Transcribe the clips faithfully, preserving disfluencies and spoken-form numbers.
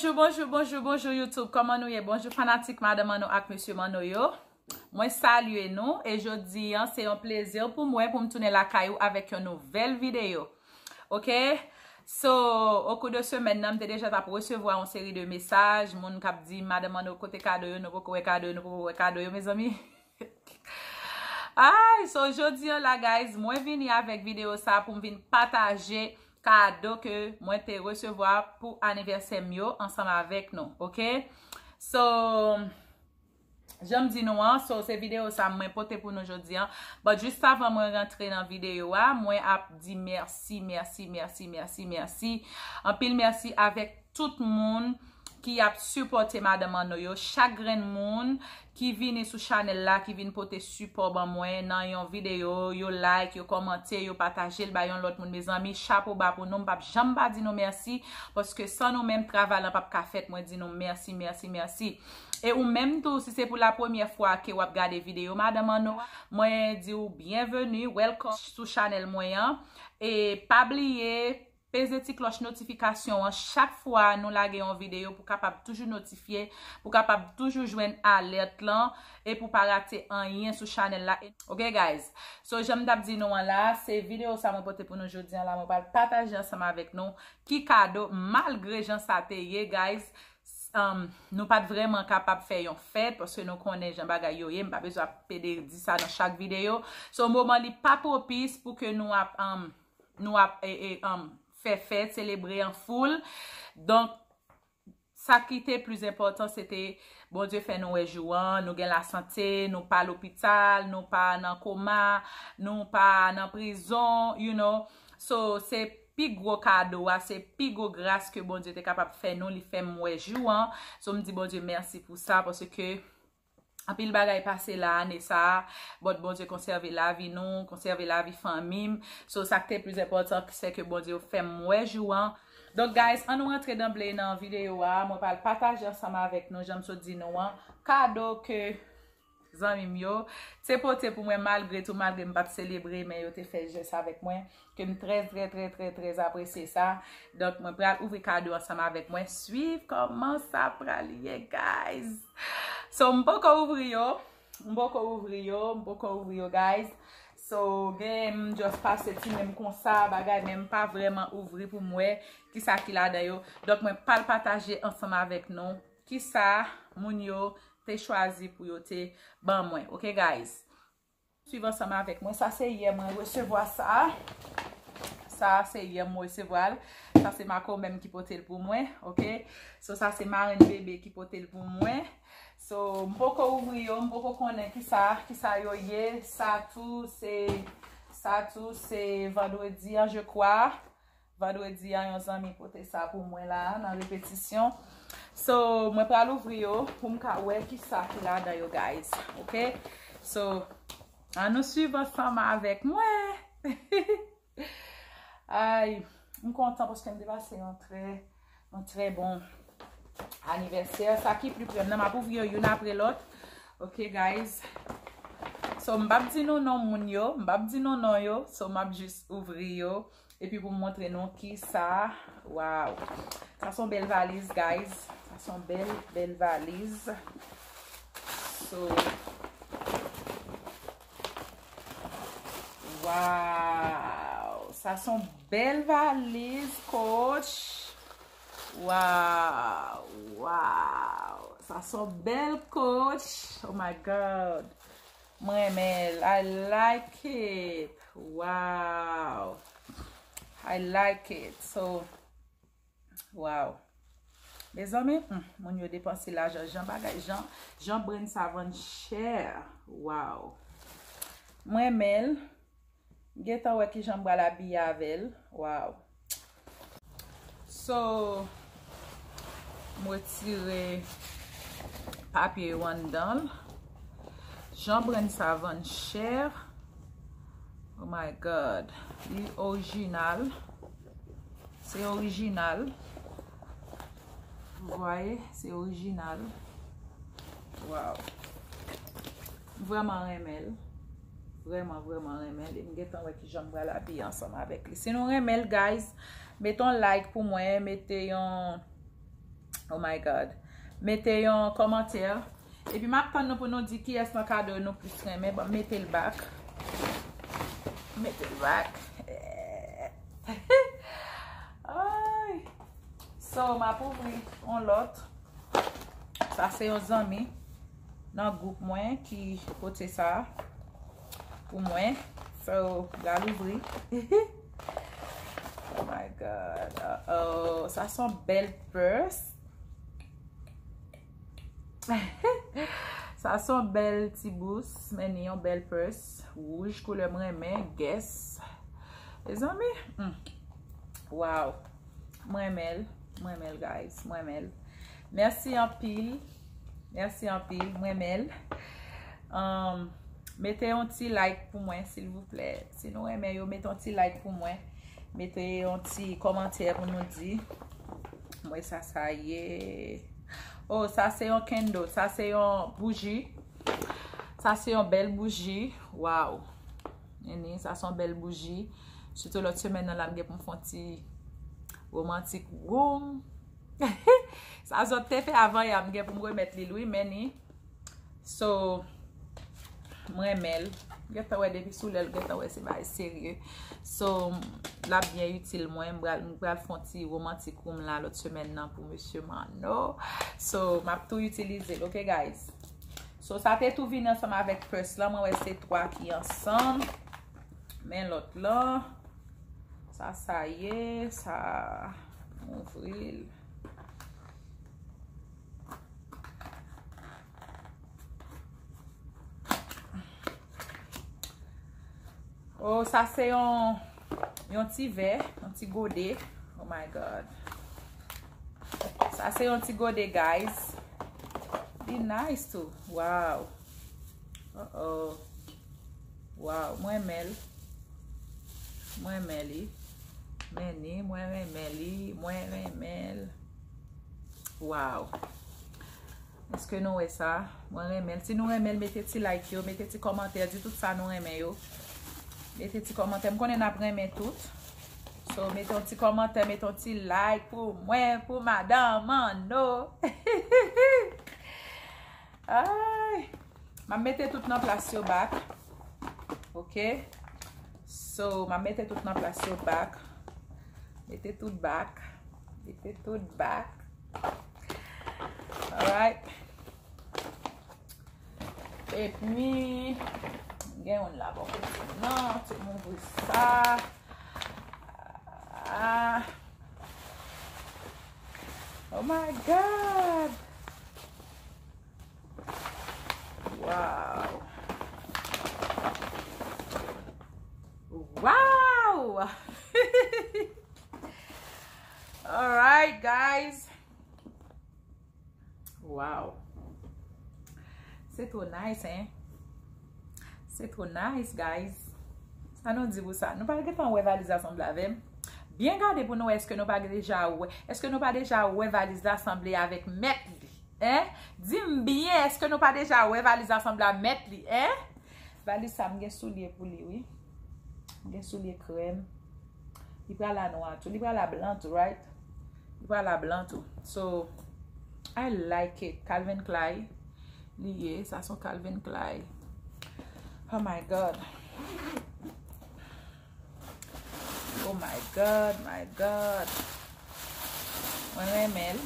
Bonjou, bonjou, bonjou, bonjou YouTube. Kòman nou ye? Bonjou fanatik Madan Manno ak Mesye Manno yo. Mwen salye nou e jodi an se yon plezi pou mwen pou m tounen lakay ou avèk yon nouvèl videyo. Ok? So, au cours de semèn nan, m te deja t ap resevwa yon seri de mesaj, moun k ap di, Madan Manno, kote kado yo, nou poko wè kado yo, nou poko wè kado yo, mezanmi. Ay, so jodi an la, guys, mwen vini avèk videyo sa pou m vin pataje kado ke mwen te resevwa pou anivèsè m yo ansanm avèk nou, ok? So, jan m di nou an, so se videyo sa mwen pote pou nou jodi an. But just avan mwen rantre nan videyo a, mwen ap di mèsi, mèsi, mèsi, mèsi, mèsi. Anpil mèsi avèk tout moun ki ap sipòte Madan Manno yo. Chak grenn moun ki vini sou chanèl la, ki vin pote sipò ban mwen nan yon videyo, yo like, yo kòmante, yo pataje l bay yon lòt moun. Mezanmi, chapo ba pou nou. M p ap janm pa di nou mèsi, paske san nou menm, travay lan p ap ka fèt. Mwen di nou mèsi, mèsi, mèsi. E ou menm tou, si se pou la premyè fwa ke w ap gade videyo Madan Manno, mwen di w byenveni, welcome sou chanèl mwen an. E pa bliye peze ti klòch notifikasyon an chak fwa nou lage yon videyo pou kapab toujou notifye, pou kapab toujou jwenn alèt lan e pou pa rate anyen sou chanèl la. Ok, guys? So, jan m t ap di nou an la, se videyo sa mwen pote pou nou jodi an la, mwen pral pataje ansanm avèk nou ki kado, malgre jan sa te ye, guys, um, nou pa t vrèman kapab fè yon fèt, paske nou konnen jan bagay yo ye, m pa bezwen ap pede di sa nan chak videyo. So, moman li pa pwopis pou ke nou ap, um, nou ap, e, e, um, fè fèt, selebre an foul. Donk, sa ki te plis enpòtan, se te Bondye fè nou wè jou an, nou gen lasante, nou pa lopital, nou pa nan koma, nou pa nan prizon, you know. So, se pi gwo kado a, se pi gwo gras ke Bondye te kapab fè nou, li fè m wè jou an. So, m di Bondye mèsi pou sa, paske anpil bagay pase la ane sa a, but Bondye konsève lavi nou, konsève lavi fanmi m. So, sa k te plis enpòtan, se ke Bondye fè m wè jou an. Donk, guys, ann nou rantre danble nan videyo a. Mwen pral pataje ansanm avèk nou, jan m sot di nou an, kado ke zanmi m yo te pote pou mwen, malgre tou, malgre m pa t selebre, men yo te fè jès avèk mwen, ke m trè, trè, trè, trè, trè apresye sa. Donk, mwen pral ouvri kado ansanm avèk mwen. Swiv kòman sa pral ye, guys. So, m poko ouvri yo. M poko ouvri yo. M poko ouvri yo, guys. So, gen, m just pase ti men m konsa, bagay, men m pa vrèman ouvri pou m wè kisa ki ladan yo. Donk, mwen pral pataje ansanm avèk nou kisa moun yo te chwazi pou yo te ban mwen. Ok, guys? Swiv ansanm avèk mwen. Sa se yè mwen resevwa sa. Sa se yè mwen resevwa l. Sa se Marco menm ki pote l pou mwen, ok? So, sa se marenn bebe ki pote l pou mwen. So, m poko ouvri yo, m poko konnen kisa, kisa yo ye. Sa tou se, sa tou se vandredi an, je kwa. Vandredi an, yon zanmi pote sa pou mwen la, nan repetisyon. So, mwen pral ouvri yo pou m ka wè kisa ki ladan yo, guys. Ok? So, ann nou swiv ansanm avèk mwen. Ay, m kontan paske m te pase yon trè, yon trè bon anivèsè. Sa ki pli pre m nan, m ap ouvri yo youn apre lòt. Ok, guys? So, m p ap di nou non moun yo, m p ap di nou non yo. So, m ap jis ouvri yo. Epi pou m montre nou kisa. Waw. Sa se yon bèl valiz, guys. Sa se yon bèl, bèl valiz. So, waw. Sa se yon bèl valiz, coach. Waw. Waw. Sa se yon bèl coach. Oh my God. Mwen renmen l. I like it. Wow. I like it. So, wow. Mezanmi, hmm, moun yo depanse lajan. Jan bagay, jan, jan brenn sa vann chè. Wow. Mwen renmen l. M gentan wè kijan m pral abiye avè l. Wow. So, m retire papye yo anndan l. Jan brenn sa vann chè. Oh my God. Li orijinal. Se orijinal. Vous voyez, se orijinal. Wow. M vrèman renmen l. Vrèman, vrèman renmen l. E m gentan wè kijan m pral abiye ansanm avèk li. Si nou renmen l, guys, mete yon like pou mwen, mete yon, Oh my God. Mete yon kòmantè. Epi m ap tann nou pou nou di kiyès nan kado nou plis renmen. Bon, mete l back. Mete l back. Ay. So, m ap ouvri yon lòt. Sa se yon zanmi nan gwoup mwen ki pote sa pou mwen. So, m pral ouvri. Oh my God. Uh-oh. Sa se yon bèl purse. Sa se yon bèl ti bous. Men ni yon bèl purse. Wouj, koulè m renmen. Guess. Mezanmi. Hmm. Wow. Mwen renmen l. Mwen renmen l, guys. Mwen renmen l. Mèsi anpil. Mèsi anpil. Mwen renmen l. Um, mete yon ti like pou mwen, silvouplè. Si nou renmen yo, mete yon ti like pou mwen. Mete yon ti kòmantè pou nou di. Mwen sa sa ye. Oh, sa se yon candle. Sa se yon bouji. Sa se yon bèl bouji. Wow. Meni, sa se yon bèl bouji. Sitou lòt semèn nan la, m gen pou m fè yon ti romantic room. Sa zòt te fè avan yè a, m gen pou m remèt li l wi, meni. So, mwen renmen l. Gentan wè depi sou lè l, gentan wè se bagay serye. So, l ap byen itil mwen. M pral, m pral fè yon ti romantic room la lòt semèn nan pou mesye Manno. So, m ap tou itilize l, ok, guys? So, sa te tou vin ansanm avèk purse lan. Mwen wè se twa ki ansanm. Men lòt lan. Sa, sa ye, sa, m ouvri l. Oh, sa se yon, yon ti vè, yon ti gode. Oh my God. Sa se yon ti gode, guys. Li nice too. Wow. Uh-oh. Wow, mwen renmen l. Mwen renmen li. Meni, mwen renmen li. Mwen renmen l. Wow. Èske nou wè sa? Mwen renmen l. Si nou renmen l, mete ti like yo, mete ti kòmantè, di tout sa nou renmen yo. Mete ti kòmantè. M konnen n ap renmen tout. So, mete yon ti kòmantè, mete yon ti like pou mwen, pou madanm Manno. Ay. M ap mete tout nan plas yo back. Ok. So, m ap mete tout nan plas yo back. Mete tout back. Mete tout back. Alright. Epi, gen youn la bò kote m nan. Ti m ouvri sa. Ah. Oh my God. Wow. Wow. Alright, guys. Wow. Se twò nice, hein? Se twò nice, guys. Sa nou di pou sa? Nou pa gentan wè valiz la sanble avè m? Byen gade pou nou wè èske nou pa deja wè. Èske nou pa deja wè valiz la sanble avèk mèt li? Hein? Di m byen, èske nou pa deja wè valiz la sanble a mèt li? Hein? Valiz sa, m gen soulye pou li, wi. M gen soulye krèm. Li pral a nwa tou. Li pral a blan tou, right? Li pral a blan tou. So, I like it. Calvin Klein. Li ye. Sa se yon Calvin Klein. Oh my God. Oh my God, my God. Mwen renmen l.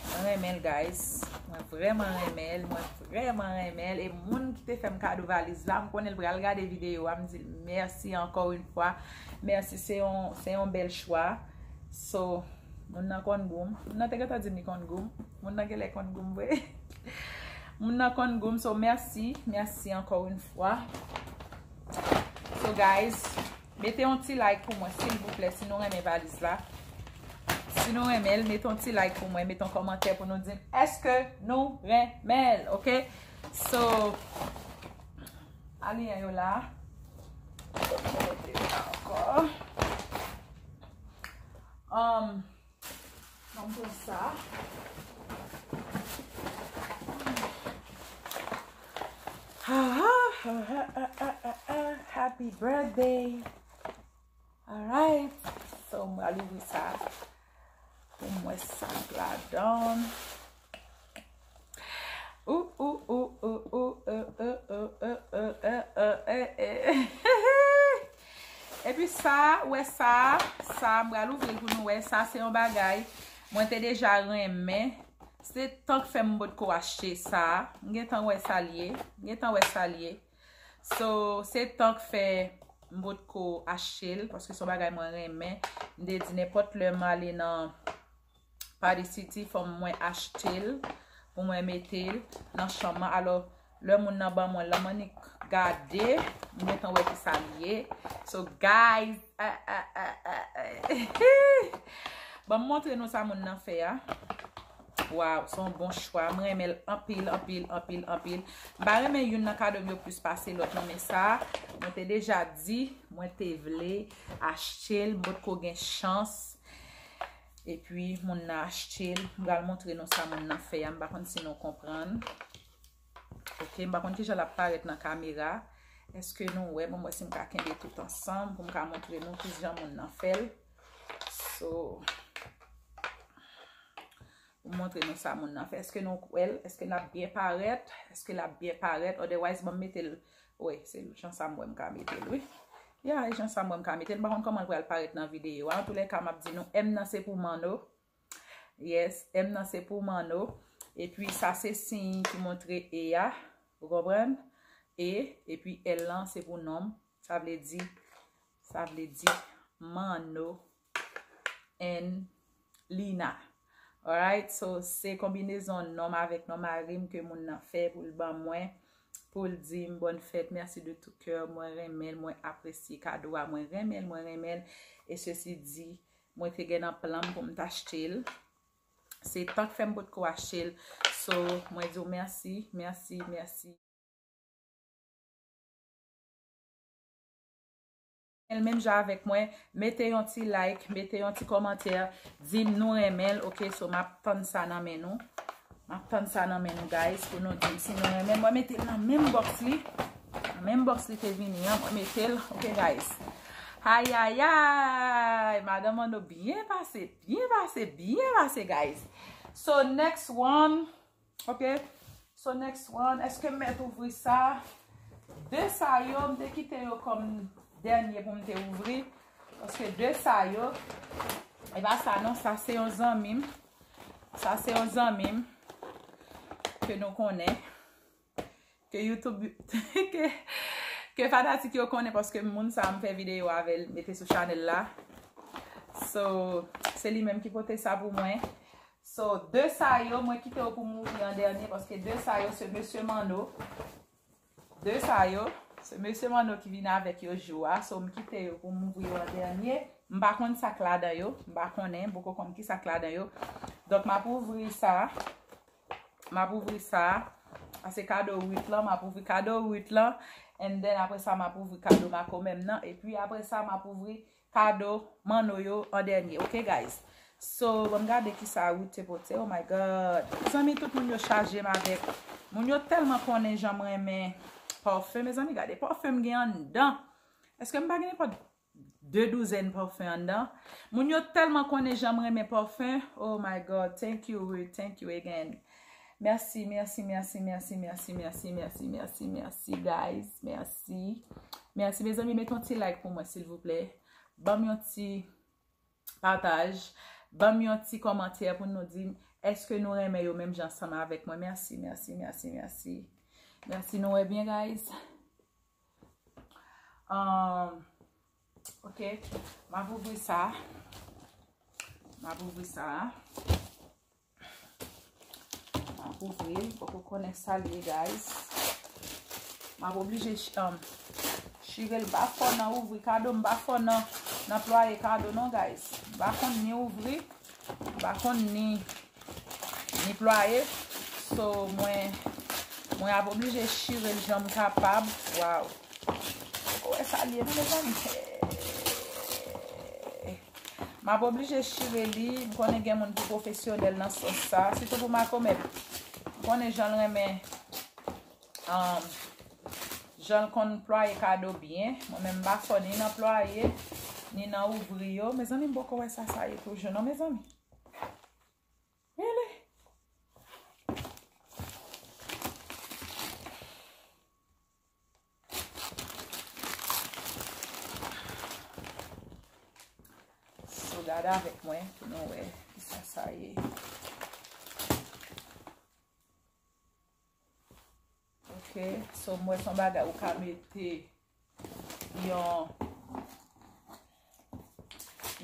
Mwen renmen l, guys. Mwen vrèman renmen l. Mwen vrèman renmen l. E moun ki te fè m kado valiz la, m konnen l pral gade videyo a. M di l mèsi ankò yon fwa. Mèsi, se yon, se yon bèl chwa. So, moun nan konn gou m. Moun nan te gentan di m li konn gou m. Moun nan genlè konn gou m vre. Moun nan konn gou m. So, mèsi. Mèsi ankò yon fwa. So, guys, mete yon ti like pou mwen, silvouplè, si nou renmen valiz la. Si nou renmen l, mete yon ti like pou mwen, mete yon kòmantè pou nou di m èske nou renmen l, ok? So, aliyen yo la. Mete yo la ankò. Um, Ban m pran sa. Happy birthday. Alright. So, m pral ouvri sa. Pou m wè sa k ladan. Ou, ou, ou, ou, ou, euh, euh, euh, euh, euh, euh, euh, euh, euh. Epi sa, wè sa, sa, m pral ouvri l pou nou wè. Sa, se yon bagay mwen te deja renmen. Se tan k fè m potko achte sa. M gentan wè sa l ye. M gentan wè sa l ye. So, se tan k fè m potko achte l, paske se yon bagay mwen renmen. M te di nenpòt lè m ale nan Party City, fò mwen achte l pou mwen mete l nan chanm nan. Alò, lè moun nan ban mwen l lan, m annik gade, m gentan wè ki sa l ye. So, guys, ah, ah, ah, ah, ah. Ban m montre nou sa moun nan fè a. Waw, se yon bon chwa. Mwen renmen l anpil, anpil, anpil, anpil. M pa renmen youn nan kado m yo plis pase lòt, non, men sa, mwen te deja di, mwen te vle achte l, m potko gen chans. Epi, moun nan achte l. M pral montre nou sa moun nan fè a. M pa konn si nou konprann. Ok, m pa konn kijan l ap parèt nan kamera. Èske nou wè? Bon, mwen si m ka kenbe tout ansanm pou m ka montre nou kijan moun nan fè l. So, pou m montre nou sa moun nan fè. Èske nou wè l? Èske l ap byen parèt? Èske l ap byen parèt? Otherwise, ban m mete l. Wi, se jan sa m wè m ka mete l, wi. Ya, e jan sa m wè m ka mete l. M pa konn kòman l pral parèt nan videyo a. Antoulèka, m ap di nou, M nan se pou Manno. Yes, M nan se pou Manno. Epi sa se siy ki montre E a. Ou konprann? E, epi L lan se pou non m. Sa vle di, sa vle di Manno and Lina. Alright, so se konbinezon non m avèk non mari m ke moun nan fè pou l ban mwen, pou l di m bòn fèt, mèsi de tout kè, mwen renmen l, mwen apresye kado a, mwen renmen l, mwen renmen l. E sesi di, mwen te gen nan plan m pou m t achte l. Se tan k fè m potko achte l. So, mwen di w mèsi, mèsi, mèsi. Renmen l menm jan avèk mwen, mete yon ti like, mete yon ti kòmantè, di m nou renmen l, ok, so m ap tann sa nan men nou. M ap tann sa nan men nou, guys, pou nou di m si nou renmen l. Mwen mete l nan menm bòks li, nan menm bòks li te vini an, mwen mete l, ok, guys. Ayayay, madanm Manno byen pase, byen pase, byen pase, guys. So, next one, ok. So, next one, èske m mèt ouvri sa? De sa yo, m te kite yo kòm dènye pou m te ouvri. Paske de sa yo, e pa sa non, sa se yon zanmi m. Sa se yon zanmi m ke nou konnen. Ke YouTube, ke, ke fanatik yo konnen paske moun sa m fè videyo avè l, mete sou chanèl la. So, se li menm ki pote sa pou mwen. So, de sa yo, mwen kite yo pou m ouvri an dènye, paske de sa yo, se mesye Manno. De sa yo, se mesye Manno ki vin avèk yo jou a. So, m kite yo pou m ouvri yo an dènye. M pa konn sa k ladan yo. M pa konnen. M poko konn ki sa k ladan yo. Donk, m ap ouvri sa. M ap ouvri sa. Sa se kado Ruth lan. M ap ouvri kado Ruth lan. And then, apre sa, m ap ouvri kado makomè m nan. Epi, apre sa, m ap ouvri kado Manno yo an dènye, ok, guys? So, ban m gade kisa Ruth te pote. Oh my God. Mezanmi, tout moun yo chaje m avèk. Moun yo tèlman konnen jan m renmen pafen. Mezanmi, gade pafen m gen anndan. Èske m pa gen nenpòt de douzèn pafen anndan? Moun yo tèlman konnen jan m renmen pafen. Oh my God. Thank you, Ruth. Thank you again. Mèsi, mèsi, mèsi, mèsi, mèsi, mèsi, mèsi, mèsi, mèsi, guys. Mèsi. Mèsi, mezanmi, mete yon ti like pou mwen, silvouplè. Ban m yon ti pataj. Ban m yon ti kòmantè pou nou di m, èske nou renmen yo menm jan ansanm avèk mwen? Mèsi, mèsi, mèsi, mèsi. Mèsi, nou wè byen, guys. Um, ok, m ap ouvri sa. M ap ouvri sa. M ap ouvri l, poko konnen sa l ye, guys. M ap oblije ch-, um, chire l. M pa fò nan ouvri kado, m pa fò nan, nan plwaye kado non, guys. M pa konn ni ouvri, m pa konn ni, ni plwaye. So, mwen, mwen ap oblije chire l jan m kapab. Waw. Poko wè sa l ye non, mezanmi. M ap oblije chire li. M konnen gen moun ki pwofesyonèl nan sans sa. Sitou pou makomè m. M konnen jan l renmen, um, jan l konn plwaye kado byen. Mwen menm m pa fò ni nan plwaye, ni nan ouvri yo. Mezanmi, m poko wè sa sa ye toujou non, mezanmi. Gade avèk mwen pou nou wè kisa sa ye. Ok, so m wè se yon bagay ou ka mete yon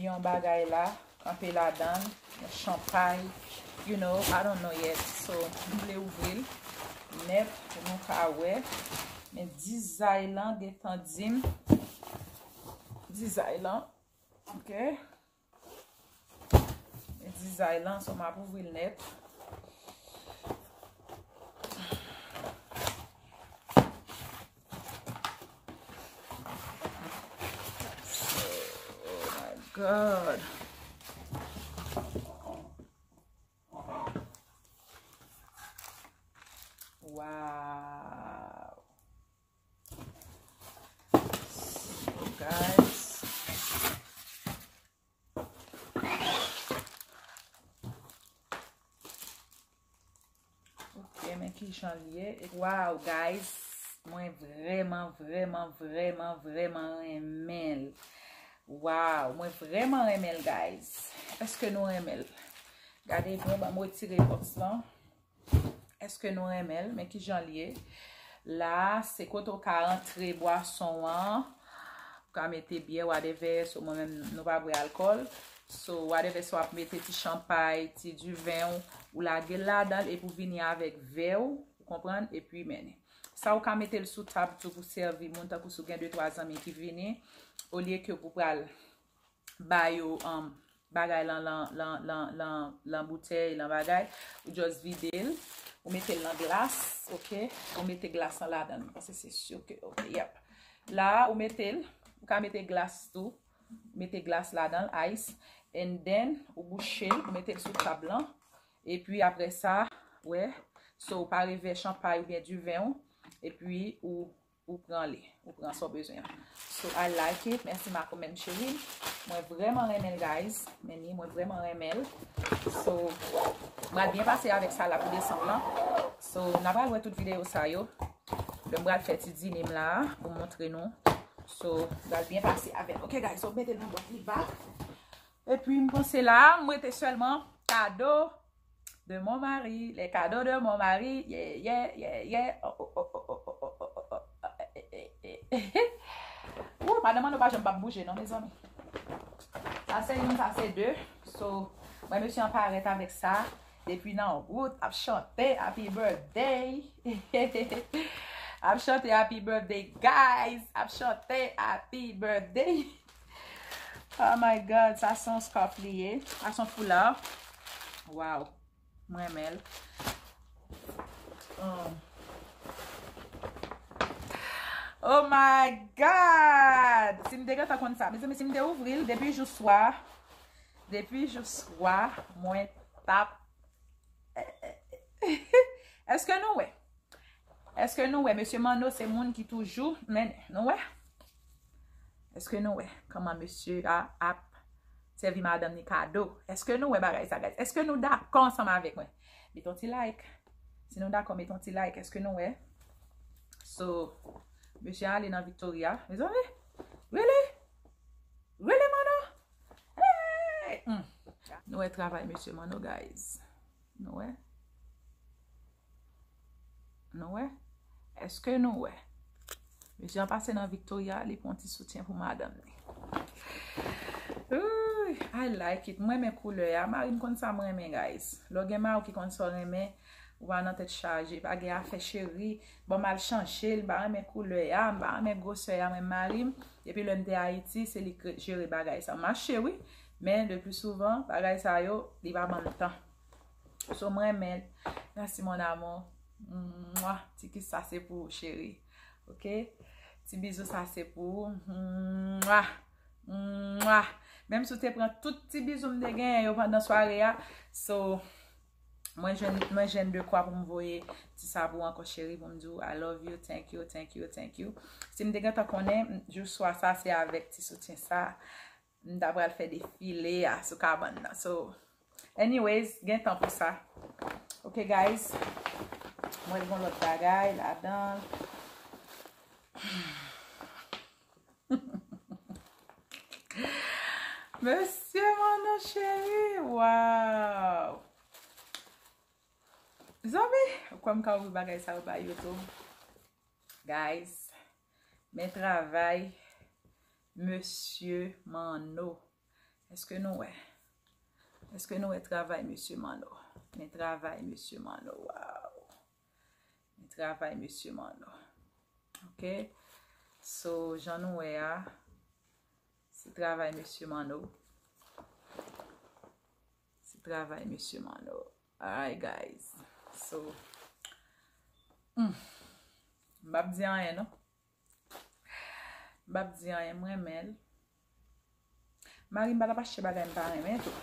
yon bagay la, kanpe ladan l, yon chanpay, you know, I don't know yet. So, m vle ouvri l nèt pou nou ka wè. Men dizay lan gentan di m. Dizay lan. Ok. Men dizay lan, so m ap ouvri l nèt. Oh my God. Wow. So, guys. Ok, men kijan l ye. Wow, guys. Mwen vrèman, vrèman, vrèman, vrèman renmen l. Wow, mwen vrèman renmen l, guys. Èske nou renmen l? Gade byen, ban m retire bòks lan. Èske nou renmen l? Men kijan l ye. La, se kote w ka rantre bwason an. Ou ka mete byè, whatever. So, mwen menm, nou pa bwè alkòl. So, whatever, so w ap mete ti chanpay, ti diven w, ou lage l ladan l epi w vini avèk vè w, ou konprann? Epi, men, sa ou ka mete l sou tab tou pou sèvi moun, tankou si w gen de twa zanmi ki vini, olye ke pou pral ba yo, um, bagay lan, lan, lan, lan, lan, lan boutèy, lan bagay, ou just vide l, ou mete l nan glas, ok? Ou mete glas lan ladan l, mwen panse se si ke, ok, yep. La, ou mete l, ou ka mete glas tou, mete glas ladan l, ice, and then, ou bouche l, ou mete l sou tab lan, epi apre sa, wè, so, ou pa revè chanpay oubyen diven w, epi ou ou pran li, ou pran sa w bezwen an. So, I like it. Mèsi Marco menm cheri. Mwen vrèman renmen l, guys. Men ni, mwen vrèman renmen l. So, m pral byen pase avèk sa la pou desanm lan. So, n a pral wè tout videyo sa yo. Lè m pral fè ti dine m la, pou m montre nou. So, m pral byen pase avè l. Ok, guys, so, mete l nan bwat li back. Epi, m panse la, m rete sèlman kado de mon mari, les cadeaux de mon mari, yeah, yeah, yeah, yeah. Oh, oh, oh, oh, oh, oh, oh, oh, oh, oh, eh, eh, eh, eh. Wou, madanm an nou pa janm p ap bouje non, mezanmi. Sa se youn, sa se de. So, mwen mesye an parèt avèk sa. Depi nan wout, ap chante happy birthday. Ap chante happy birthday, guys. Ap chante happy birthday. Oh my God, sa se yon scarf li ye. Sa se yon foula. Wow. Mwen renmen l. Um. Oh my God! Si m te gentan konn sa. Mezanmi, si m te ouvri l depi jou swa, depi jou swa, mwen t ap. Èske nou wè? Èske nou wè, mesye Manno se moun ki toujou mennen? Nou wè? Èske nou wè kòman mesye a ap sèvi madanm ni kado? Èske nou wè bagay sa, guys? Èske nou dakò ansanm avèk mwen? Mete yon ti like. Si nou dakò, mete yon ti like. Èske nou wè? So, mesye a ale nan Victoria. Mezanmi, really? Really, Manno? Hey! Hmm. Nou wè travay mesye Manno, guys. Nou wè? Nou wè? Èske nou wè? Mesye an pase nan Victoria, li pran ti soutyen pou madanm li. Ooh, I like it. Mwen renmen koulè a. Mari m konn sa mwen renmen, guys. Lè w gen mari w ki konn sa w renmen, ou pa nan tèt chaje, pa gen afè cheri. Bon, m al chanje l, m pa renmen koulè a, m pa renmen gwosè a, mwen mari m. Depi lè m te Ayiti, se li k jere bagay sa. M mache, wi, men le plus souvent, bagay sa yo, li pa ban m tan. So, mwen renmen l. Merci, mon amour. Mwa. Ti kis sa se pou ou, cheri. Ok? Ti bizou sa se pou ou. Mwa. Mwa. Menm si w te pran tout ti bizou m te genyen yo pandan sware a. So, mwen jwenn, mwen jwenn dekwa pou m voye ti sa pou ou ankò, cheri, pou m di w, I love you, thank you, thank you, thank you. Si m te gentan konnen, m, jou swa sa, se avèk ti soutyen sa, m ta pral fè defile a sou kabann nan. So, anyways, gen tan pou sa. Ok, guys. Mwen gen lòt bagay ladan. Mesye Manno cheri, waw. Zanmi, kwè m ka ouvri bagay sa yo ba YouTube. Guys, men travay Mesye Manno. Èske nou wè? Èske nou wè travay Mesye Manno? Men travay Mesye Manno, waw. Men travay Mesye Manno. Ok? So, jan nou wè a, se travay Mesye Manno. Se travay Mesye Manno. Alright, guys. So, hmm. M p ap di anyen, non. M p ap di anyen, m renmen l. Mari m pa t ap achte bagay m pa renmen tou.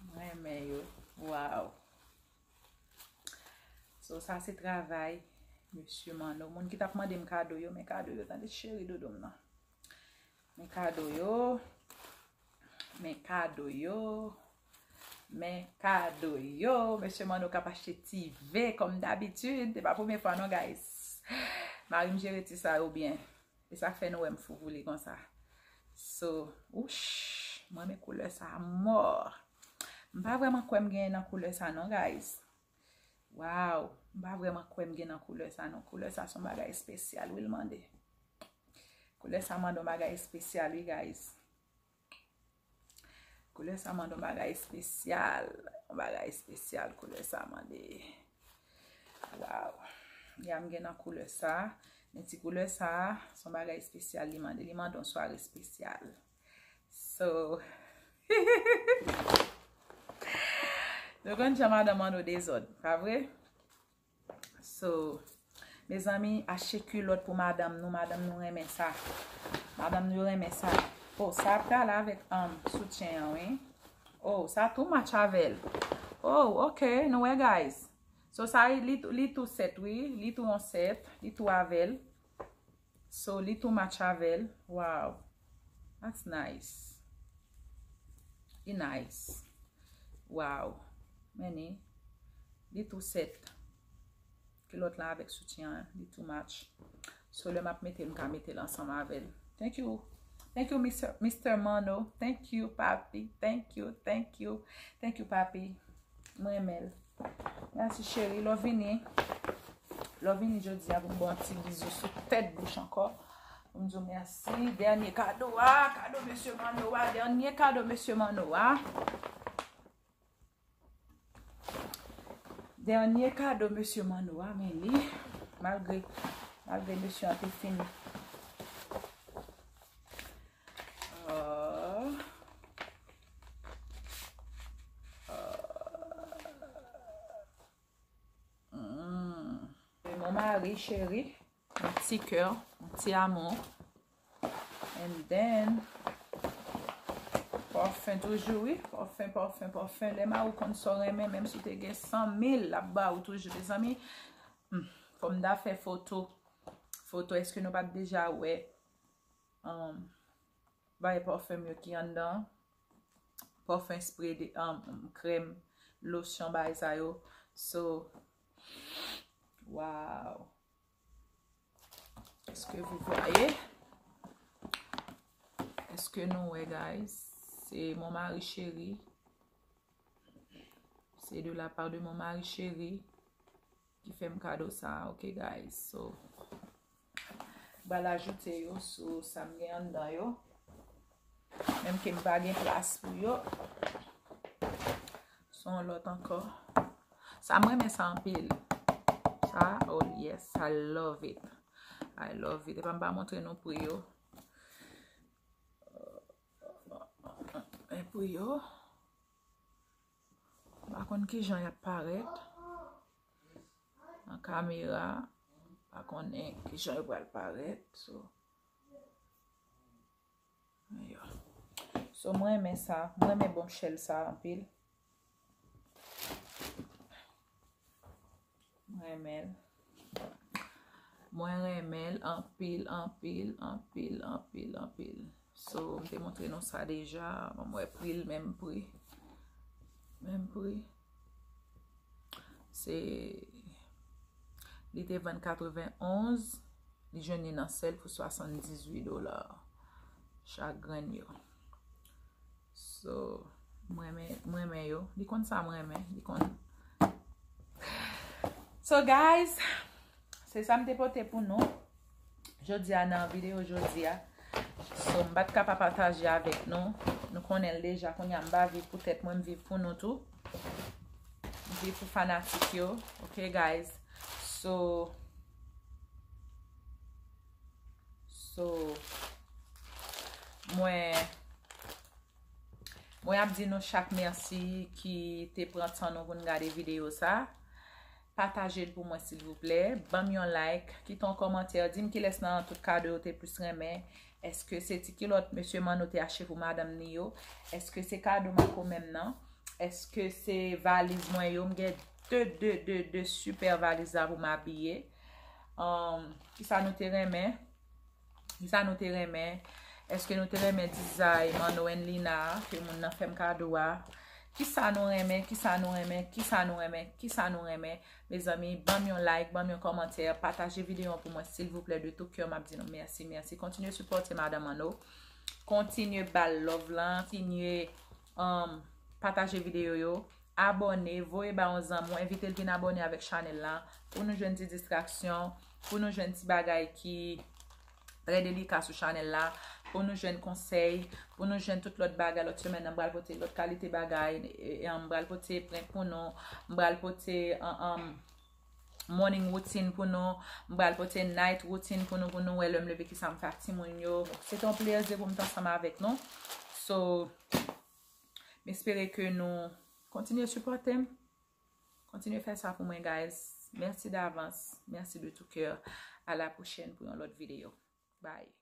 M renmen yo. Waw. So, sa se travay Mesye Manno. Moun ki t ap mande m kado yo, men kado yo, tande cheri doudou m nan. Men kado yo. Men kado yo. Men kado yo. Mesye Manno k ap achte ti ve, kòm dabitid. Se pa premye fwa non, guys. Mari m jere ti sa yo byen. E sa k fè nou wè m fou pou li konsa. So, wouch, mwen renmen koulè sa a mò. M pa vrèman kwè m genyen nan koulè sa non, guys. Waw, m pa vrèman kwè m gen nan koulè sa non. Koulè sa se yon bagay espesyal, wi, l mande. Koulè sa mande yon bagay espesyal, wi, guys. Koulè sa mande yon bagay espesyal. Yon bagay espesyal, koulè sa mande. Waw. Ya m gen nan koulè sa. Men ti koulè sa, se yon bagay espesyal li mande. Li mande yon sware espesyal. So, nou konn jan madanm an nou dezòd, pa vre? So, mezanmi, achte kilòt pou madanm nou. Madanm nou renmen sa. Madanm nou renmen sa. Oh, sa ap prale avèk, um, soutyen an, wi. Oh, sa tou match avè l. Oh, ok, nou wè, guys. So, sa, li, li tou sèt, wi. Li tou yon sèt. Li tou avè l. So, li tou match avè l. Wow. That's nice. Li nice. Wow. Men li, li tou sèt. Kilòt la avèk soutyen an, li tou match. So, lè m ap mete l, m ka mete l ansanm avè l. Thank you. Thank you, Mister, Mister Manno. Thank you, papi. Thank you, thank you. Thank you, papi. Mwen renmen l. Mèsi, cheri. Lè w vini, lè w vini jodi a pou m ba w yon ti bizou sou tèt bouch ankò. Pou m di w mèsi. Dènye kado a, kado Mesye Manno a, dènye kado Mesye Manno a. Dènye kado Mesye Manno a, men li, malgre, malgre mesye an te fin. Ah. Ah. Mm. Mon mari chéri, yon ti kè, yon ti amou. And then, pòfen toujou, wi. Pòfen, pòfen, pòfen. Lè mari w konn sa w renmen, menm si w te gen san mil, l ap ba ou toujou, mezanmi. Hmm. Fò m ta fè foto. Foto, èske nou pa t deja wè, um, bay pòfen yo ki anndan? Pòfen, spre de, um, krèm, losyon, bay sa yo. So, wow. Est-ce que vous voyez? Èske nou wè, guys? Se mon mari chéri. C'est de la part de mon mari chéri ki fè m kado sa, ok, guys? So, m pral ajoute yo sou sa m gen anndan yo. Menm ke m pa gen plas pou yo. Se yon lòt ankò. Sa, m renmen sa anpil. Sa, oh yes, I love it. I love it. Epa m pa montre nou pri yo. Men pri yo. M pa konn kijan y ap parèt nan kamera. M pa konnen kijan yo pral parèt. So, men yo. So, mwen renmen sa. Mwen renmen bombshell sa anpil. Mwen renmen l. Mwen renmen l anpil, anpil, anpil, anpil, anpil. So, m te montre nou sa deja. Ban m wè pri l, menm pri. Menm pri. Se, li te vann katrevenn onz. Li jwenn li nan sèl pou swasanndizuit dola. Chak grenn yo. So, mwen renmen, mwen renmen yo. Li konn sa mwen renmen. Li konn. So, guys, se sa m te pote pou nou. Jodi a nan videyo jodi a. So, m pa t ka pa pataje avèk nou. Nou konnen l deja, kounye a m pa viv pou tèt mwen, m viv pou nou tou. M viv pou fanatik yo. Ok, guys? So, so, mwen, mwen ap di nou chak mèsi ki te pran tan nou pou n gade videyo sa. Pataje l pou mwen, silvouplè. Ban m yon like, kite yon kòmantè, di m kilès nan tout kado yo te plis renmen. Èske se ti kilòt mesye Manno te achte pou madanm ni yo? Èske se kado Marco menm nan? Èske se valiz mwen yo? M gen de, de, de, de sipè valiz la pou m abiye. Um, kisa nou te renmen? Kisa nou te renmen? Èske nou te renmen dizay Manno and Lina a ke moun nan fè m kado a? Kisa nou renmen? Kisa nou renmen? Kisa nou renmen? Kisa nou renmen? Mezanmi, ban m yon like, ban m yon kòmantè, pataje videyo an pou mwen, silvouplè, de tout kè, m ap di nou mèsi, mèsi. Kontinye sipòte Madan Manno. Kontinye ba l love lan, kontinye, um, pataje videyo yo, abòne, voye ba yon zanmi w, envite l vin abòne avèk chanèl la, pou nou jwenn ti distraksyon, pou nou jwenn ti bagay ki trè delika sou chanèl la, pou nou jwenn konsèy, pou nou jwenn tout lòt bagay. Lòt semèn nan, m pral pote lòt kalite bagay, e, e, m pral pote prank pou nou, m pral pote, an, an, morning routine pou nou, m pral pote night routine pou nou, pou nou wè lè m leve kisa m fè ak timoun yo. Se te yon plezi pou m t ansanm avèk nou. So, m espere ke nou kontinye sipòte m. Kontinye fè sa pou mwen, guys. Mèsi davans. Mèsi de tout cœur. À la prochaine pou yon lòt videyo. Bye.